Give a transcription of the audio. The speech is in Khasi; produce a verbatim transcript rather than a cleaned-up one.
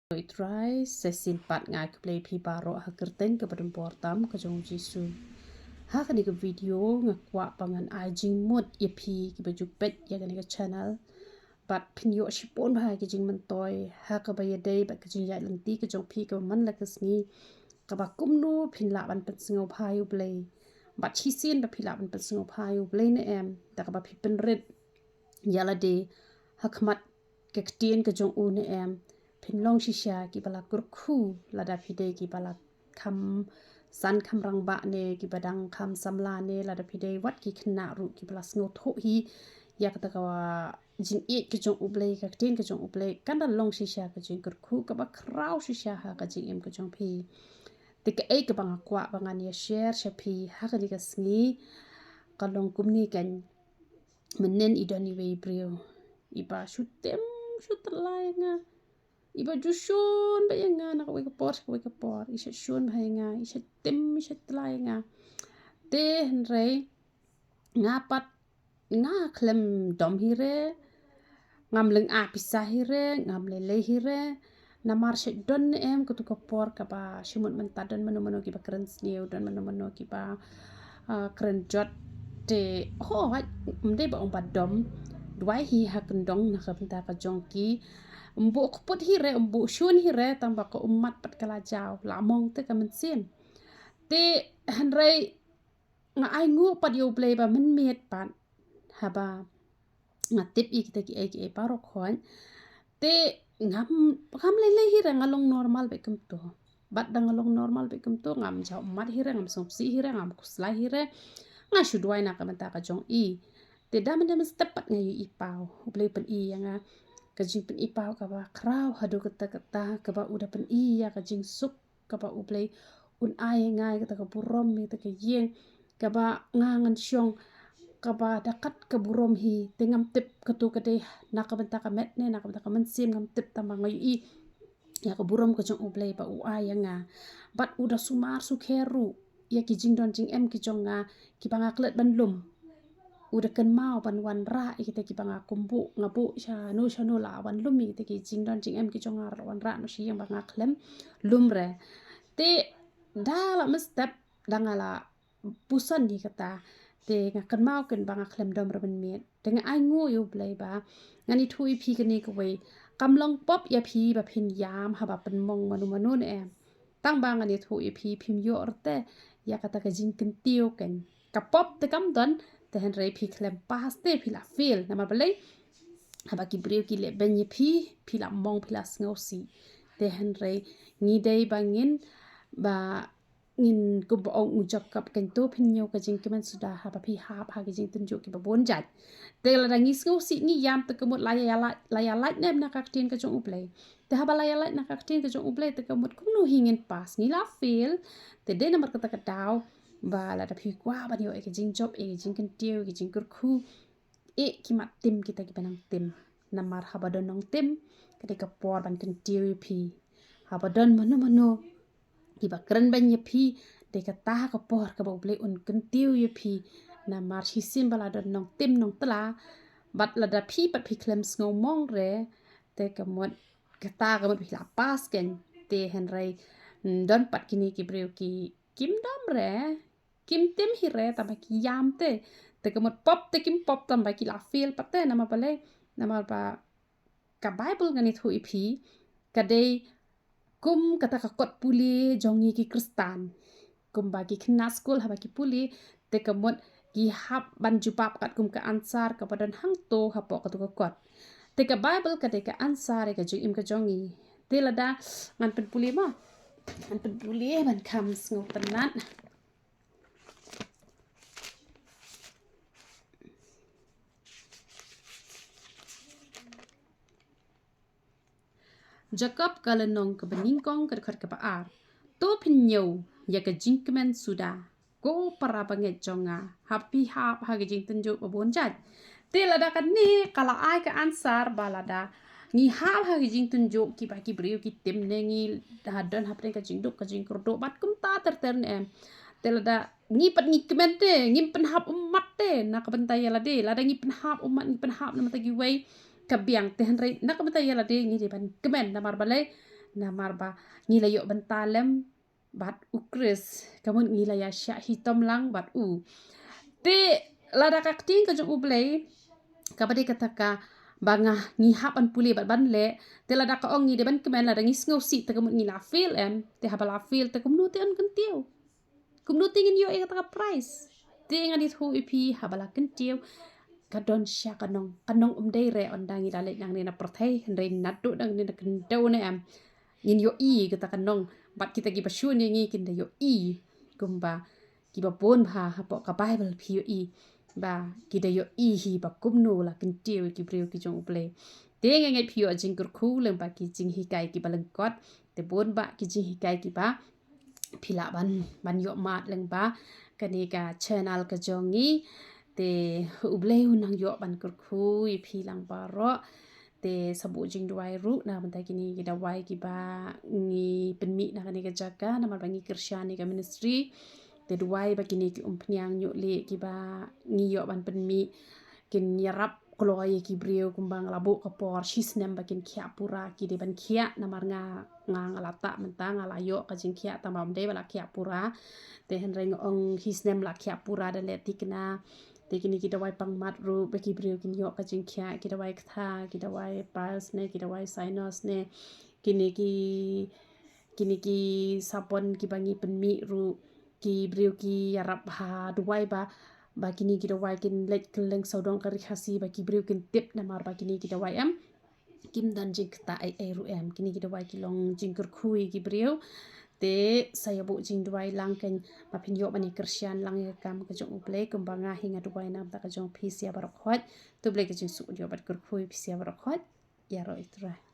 Ïa u Trai, sa shisien pat nga ai khublei ïa phi baroh ha ka kyrteng kaba donbor tam ka jong u Jisu. Ha kane ka video nga kwah ba ngan ai jingmut ïa phi kiba ju peit ïa kane ka channel. Bad phin ïoh shibun bha ki jingmyntoi ha kaba ïadei bad ka jingïaid lynti ka jong phi kaba man la ka sngi. Kaba kumno phin lah ban pynsngewbha ïa u Blei. Bad shisien ba phi lah ban pynsngewbha ïa u Blei ne em, da kaba phi pynrit ïa lade ha khmat ka ktien ka jong u ne em. Phin long shisha kiba la kyrkhu lada phi dei kiba la kham san kham rangbah ne kiba dang kham samla ne, lada phi dei wat ki khynnah ruh kiba la sngewthuh hi ïa kata ka jingïeit ka jong u Blei, ka ktien ka jong u Blei, kan da long shisha ka jingkyrkhu kaba khraw shisha ha ka jingim ka jong phi. Te kaei kaba nga kwah ba ngan ïa share sha phi ha kane ka sngi ka long kumne kan. Mynnin i don iwei i briew iba shu tim shu tylla ïa nga, iba ju shun bha ïa nga na kawei ka por sha kawei ka por, i shu shun bha ïa nga, i shu tim i shu tylla ïa nga. Te hynrei nga pat nga khlem dom hi re, ngam lynga pisa hi re, ngam lei lei hi re. Namar shu don ne em katu ka por kaba shu mut mynta don mano mano kiba kren sniew, don mano mano kiba ah, kren jot. Te hooid, ym dei ba ong ba dom, duwai hi ha kyndong na ka bynta ka jong ki. Ym buh kput hi re, ym buh shun hi re, tang ba ka ummat pat ka la jaw, la mong te ka mynsiem. Te hynrei nga ai nguh pat ïa u Blei ba mynmiet pat haba nga tip ïa kita kiei kiei baroh khoit. Te ngam, ngam lei lei hi re, nga long normal beit kumto. Bad da nga long normal beit kumto, ngam jaw ummat hi re, ngam sngewsih hi re, ngam khuslai hi re. Nga shu duwai na ka bynta ka jong i. Te da mynta mynstep pat nga ïohi paw, u Blei u pyni ïa nga ka jingpyni paw kaba khraw haduh katta katta, kaba u da pyni ïa ka jingsuk kaba u Blei un ai ïa nga ïa kata ka burom, ïa kata ka ïing kaba nga ngan shong kaba da kat ka burom hi. Te ngam tip katu ka dei na ka bynta ka met ne na ka bynta ka mynsiem, ngam tip, tang ba nga ïohi ïa ka burom ka jong u Blei ba u ai ïa nga. Bad u da sumar sukher ruh ïa ki jingdon jingem ki jong nga kiba nga klet ban lum. U da kynmaw ban wanrah ïa kita kiba nga kum buh, nga buh shano shano, la wan lum ïa kita ki jingdon jingem ki jong nga, la wanrah noh sha ïing ba nga khlem lum re. Te da la mynstep da nga la puson ïa kata. Te nga kynmaw kein ba nga khlem dom re mynmiet. Te nga ai nguh ïa u Blei ba ngan ïathuh ïa phi kane kawei. Kam long pop ïa phi ba phin ïam haba pynmong mano mano ne em. Tang ba ngan ïathuh ïa phi, phim ïoh re te ïa kata ka jingkyntiew kein. Ka pop te kam don, te hynrei phi khlem pass te phi la fail. Namar balei? Haba ki briew ki leh beiñ ïa phi, phi la mong, phi la sngewsih. Te hynrei ngi dei ba ngin, ba ngin, kumba ong u Jakob, kein to phin ñiew ka jingkmen suda haba phi hap ha ki jingtynjuh kiba bun jait. Te lada ngi sngewsih ngi ïam, te ka mut la ïa lait, la ïa lait ne em na ka ktien ka jong u Blei. Te haba la ïa lait na ka ktien ka jong u Blei, te ka mut kumno hi ngin pass, ngi la fail. Te dei namar kata ka daw ba lada phi kwah ban ïoh ïa ka jingjop, ïa ka jingkyntiew, ïa ka jingkyrkhu, ïeh ki mat tim kita kiba nang tim. Namar haba don nongtim, ka dei ka por ban kyntiew ïa phi. Haba don mano mano kiba kren beiñ ïa phi, dei kata ka por kaba u Blei un kyntiew ïa phi. Namar shisien ba la don nongtim nongtla, bad lada phi pat phi khlem sngew mong re, te ka mut, kata ka mut phi la pass kein. Te hynrei, mm, don pat kine ki briew ki, kim dom re, kim tim hi re, tang ba ki ïam te. Te ka mut pop te kim pop, tang ba ki la fail pat te. Namar balei? Namar ba ka Bible ngan ïathuh ïa phi, ka dei kum kata ka kot pule jong ngi ki Khristan. Kumba ki khynnah skul haba ki pule, te ka mut ki hap ban jubab katkum ka answer kaba don hangto hapoh katu ka kot. Te ka Bible ka dei ka answer ïa ka jingim ka jong ngi. Te lada ngan pynpule mo. Ngan pynpule ban kham sngewtynnat. Jakob ka lynnong kaba nyngkong ka dkhot kaba ar. To phin ñiew ïa ka jingkmen suda, ko para bangeit jong nga, haba phi hap ha ka jingtynjuh ba bun jait. Te lada kane ka la ai ka answer ba lada ngi hap ha ka jingtynjuh kiba ki briew ki tim ne ngi ha don hapdeng ka jingduk ka jingkyrduh bad kumta ter ter ne em. Te lada ngi pat ngi kmen te, ngim pynhap ummat te na ka bynta ïa lade, lada ngi pynhap ummat ngi pynhap na ka bynta kiwei ka biang, te hynrei na ka bynta ïa lade ngi dei ban kmen. Namar balei? Namar ba ngi la ïoh bynta lem bad u Khrist, ka mut ngi la ïa shah shitom lang bad u. Te lada ka ktien ka jong U Blei kaba dei kata ka ba nga ngi hap ban pule bad ban leh, te lada ka ong ngi dei ban kmen, lada ngi sngewsih te ka mut ngi la fail em, te haba la fail te kumno te yn kyntiew? Kumno te ngin ïoh ïa kata ka prize? Te ngan ïathuh ïa phi, haba la kyntiew ka don sha ka nong, ka nong ym dei re ynda ngi la leit nangne na pyrthei, hynrei naduh nangne na khyndew ne em. Ngin ïohi kata ka nong, bad kita kiba shun ïa ngi kin da ïohi. Kumba kiba bun bha hapoh ka Bible phi ïohi ba ki da ïohi hi ba kumno la kyntiew ïa ki briew ki jong U Blei. Te nga ngeit phi ïoh jingkyrkhu lyngba ki jinghikai kiba lyngkot, te bun bah ki jinghikai kiba phi lah ban, ban ïoh mad lyngba kane ka channel ka jong ngi. Te U Blei un nang ïoh ban kyrkhu ïa phi lang baroh. Te sa buh jingduwai ruh na bynta kine ki dawai kiba ngi pynmih na kane ka jaka namar ba ngi kyrshan ïa ka ministry. Te duwai ba kine ki umphniang ñiuh lieh kiba ngi ïoh ban pynmih kin ïarap kloi ïa ki briew, kumba nga la buh ka por shi snem ba kin khiah pura, ki dei ban khiah namar nga, nga, nga la tah mynta, nga la ïoh ka jingkhiah, tangba ym dei ba la khiah pura. Te hynrei nga ong shi snem la khiah pura da leh thikna. Te kine ki dawai pangmat ruh ba ki briew kin ïoh ka jingkhiah, ki dawai ktha, ki dawai piles ne, ki dawai sinus ne, kine ki, kine ki sabon kiba ngi pynmih ruh ki briew ki ïarap ha duwai ba, ba kine ki dawai kin leit kylleng sawdong ka Ri Khasi, ba ki briew kin tip namar ba kine ki dawai em kim don jingktah ei ei ruh em. Kine ki dawai ki long jingkyrkhu ïa ki briew. Te sa ïa buh jingduwai lang kein ba phin ïoh ban ïa kyrshan lang ïa ka kam ka jong U Blei, kumba nga hi nga duwai na bynta ka jong phi sha baroh khoit. To U Blei ka jingsuk ïoh bad kyrkhu ïa phi sha baroh khoit. Ïaroh ïa U Trai.